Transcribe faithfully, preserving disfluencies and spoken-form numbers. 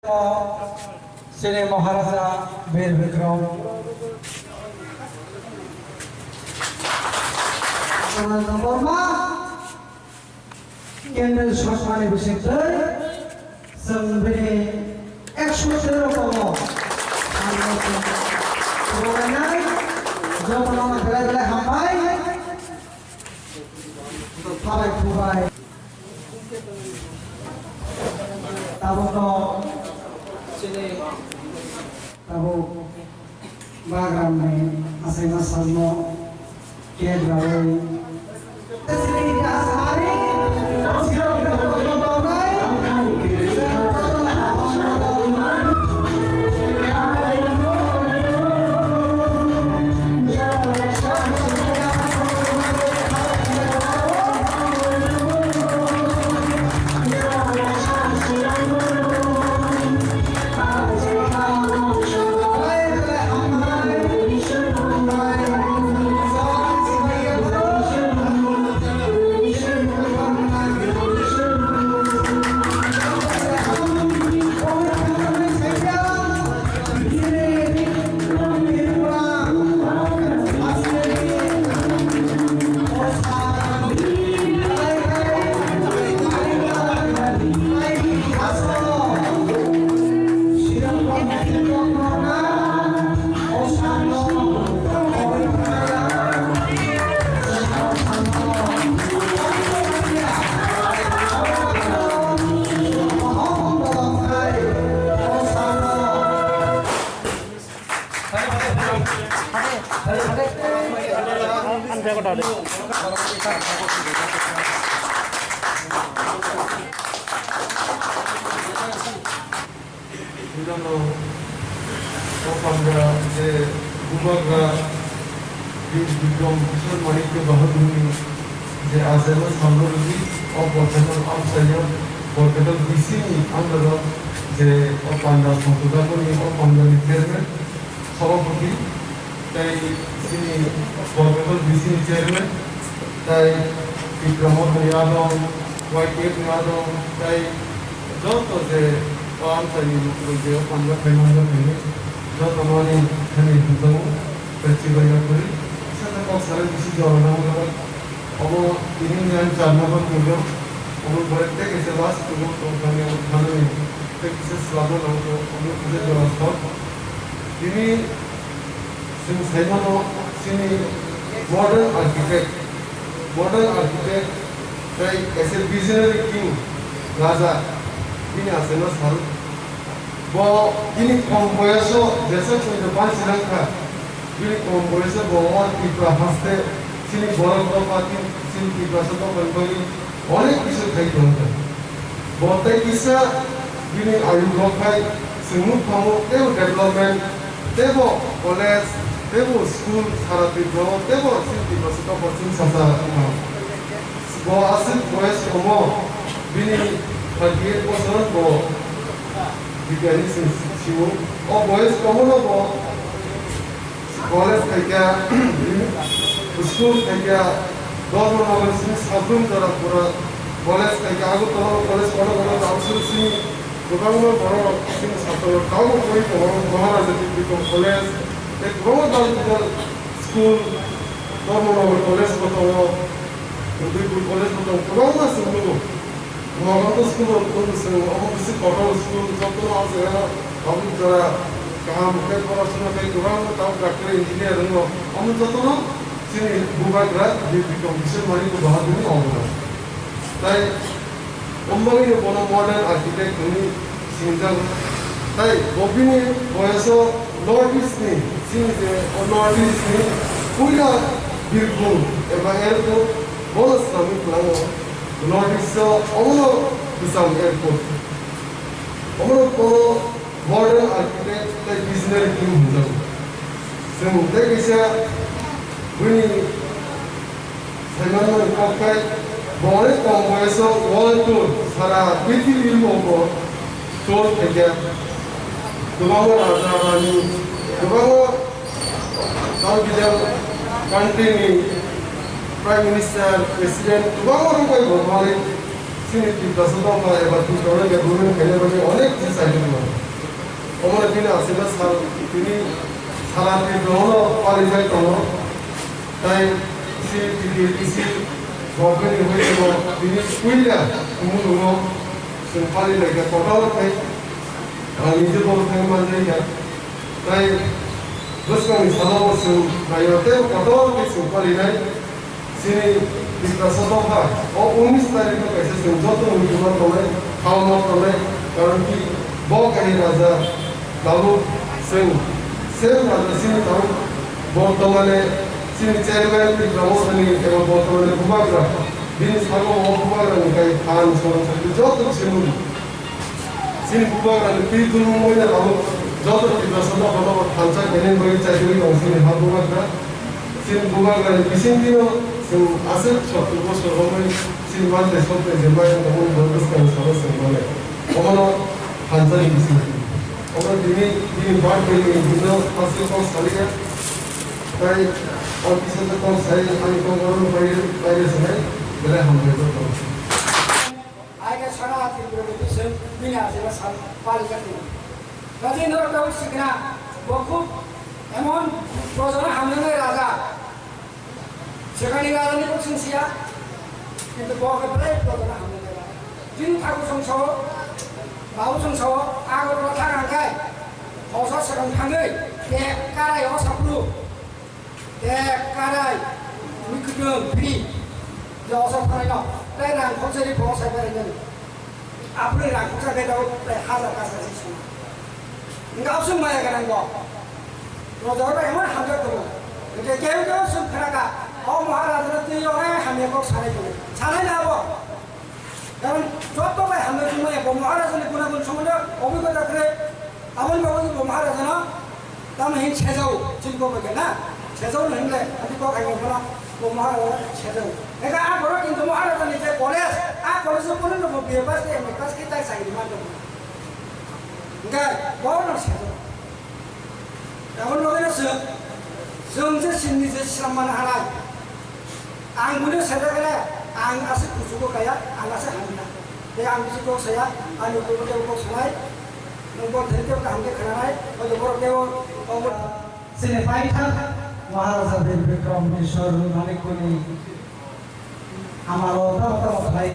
Chini Maharaja Bir Bikram. Sonal Debbarma, Kendra Sosmani bisingtwi, chwng bini ekso tero tongo. Ang no chwng rwlainai, jotono belai belai hambai. Habai khubai. Tabukno chini tabuk bagramni achaima salno cake rawi. Bidano o panda je bubagra Bir Bikram Kishore Manikya Bahadurni je achaima salno rwgwi o Borphetal amchaio Borphetal B C ni under o je o panda songkudakoni o pandani chairman, sabhapati, tei chini Borphetal B C ni chairman, tei Bikram Mohan Yadav, Y T F ni Yadav, tei joto je o amchaini lukurok je o panda khaimani, joto mani thani hwnjago, tei chibai yaphari, sata kok salai bisi jora nangmani. Omo tini ni ang charna ba kugo, omo pore tei kaisa last kugo tongthani ang thanani, tei kisa swlama nangkho, omo kisa jora sok. Tini chwng saimano chini modern architect, modern architect tei kaisa visionary king raja bini achaima sal. Bo bini kom boyoso jesa chwngno bansi rwkha, bini kom boyoso bo o Tripura haste chini borok dopha, chini Tiprasa dophani bagwi onek kisu khai tongkha. Bo tei kisa bini ayu rok hai chwng nuk thango, teibo development, teibo college, teibo school sara Tripura o, teibo chini Tiprasa dopha chini sasa wngkha. Bo aswk boyes komo, bini thirty eight bosor bo biryani sing sio. O boyes komo no bo college khaikha, school khaikha, Dharmanagar sini Sabrum Jara pura college khaikha, Agartala college kono kono Damsuri sini kwbangma borok sini satro rok tabuk koi tongo, Maharaja Devi College, tei kwbangma dal dal school, Dharmanagar college bo tongo, Udaipur college bo tongo, kwbangma chwng nugo. Mohanto school rok tongo chwng, omo bisi kotor school, jotono o jaga tabuk jora kaham khe porasona khai kwbangma tabuk doctor, engineer wngo. Omo jotono chini bubagra Bir Bikram Kishore Manikya Bahadurni obodhan. Tai omo bagwino bono modern architect hwnwi sinijago. Tai bo bini boyoso North East ni, chini je o North East ni puila birbhum eba airport bono swnamwi kwlango. North East o omono kwcham airport. Omono bono modern architect tei visionary king hwnjago. Chwng tei kaisa buini Saimanmani kok khe bo onek kom boyoso world tour, sara prithibi bo tour khaikha. Kwbangma raja rani, kwbangma South Asian country ni prime minister, president, kwbangma rok bai bo thangwi Chini Tiprasa dopha eba Tiprasa government khaina bagwi onek kisi chai tongo. Omono bini aswkno sal, tini sara Tiprasa no palijak tongo. Tai si T T A P C government ni hoi tini puila tumung tongo. Chwng palilaikha kotor khai, ah, niji borok thangwi manjaikha. Tai bwskangni salo chwng naio tei kotor khe chwng palinai. Chini Tiprasa dopha o unis tarikh no kaisa chwng joto muchungma tongnai, khauma tongnai, karon ki bo kahi raja tabuk chwng same raja chini tabuk bortomane chini chairman Tipra Mothani eba bortomane bubagra bini sago o bubagrani kai phan soron sakti joto chwng Chini bubagrani twi dulmung wngya tabuk joto Tiprasa dopha dopha thansa khainani bagwi chaiwi tongo chini ha bubagra. Chini bubagrani bisingtwino chwng aswk sottur bosor romwi chini manthai sotbai je maya tongmani borok bwskangni salo chwng mane. Omono thansani bisingtwi. Omo tini, tini birthday ni dino aswk kok salikha. Tai ang kisa kok sai ani kok oro pai, pai rw sanai, belai hambai kok. Ai khe sara Tripura ni bising bini aswk sal pal kati. Kaje norok tabuk sikna bo khub emon projona hamnai raja. Sekani raja ni bok sing siya. Kintu bo khe belai projona hamnai raja. Jini thaku song sao, babu song sao, agor thang angkai. Hosa sekang thangwi, te karai o sapru. Te karai, mikudung, free. Joso phaino, te rang khokjari bo sai bai nani. Apni rang khoksa ke dau, te hazar kasa si suna. Ngau sung maya ganang bo. Rojor bai mo hamjak tu. Ke ke ke sung kharaka. O Maharaj na tu yo ne hamya kok sanai tu. Sanai na bo. Karon joto bai hamjak tu maya bo Maharaj ni guna gun somondo obhigota kre. Aboni bagwi bo Maharajano tamo hin sejao, chini kok bai na, sejao no hinle, ati kok ai mo bono, bo Maharaja sejao. Eka a borok kintu Maharajani je college, a college o bono no bo B A pass khe, M A pass khe, tai chakri man tongo. Hingke bo no sejao. Aboni bagwi no chwng, chwng je chini je swnam mano halai. Ang buino sajak le, ang aswk kuchugo kaya, ang aswk hamya. Tei ang bisi kok saya, ani ukulgo tei kok sanai, nwng bo thani tei kaham khe khnanai, hoito borok tei o, o, Chini paithak Maharaja Bir Bikram Kishore Manikuni amalo tamo tamo khlai.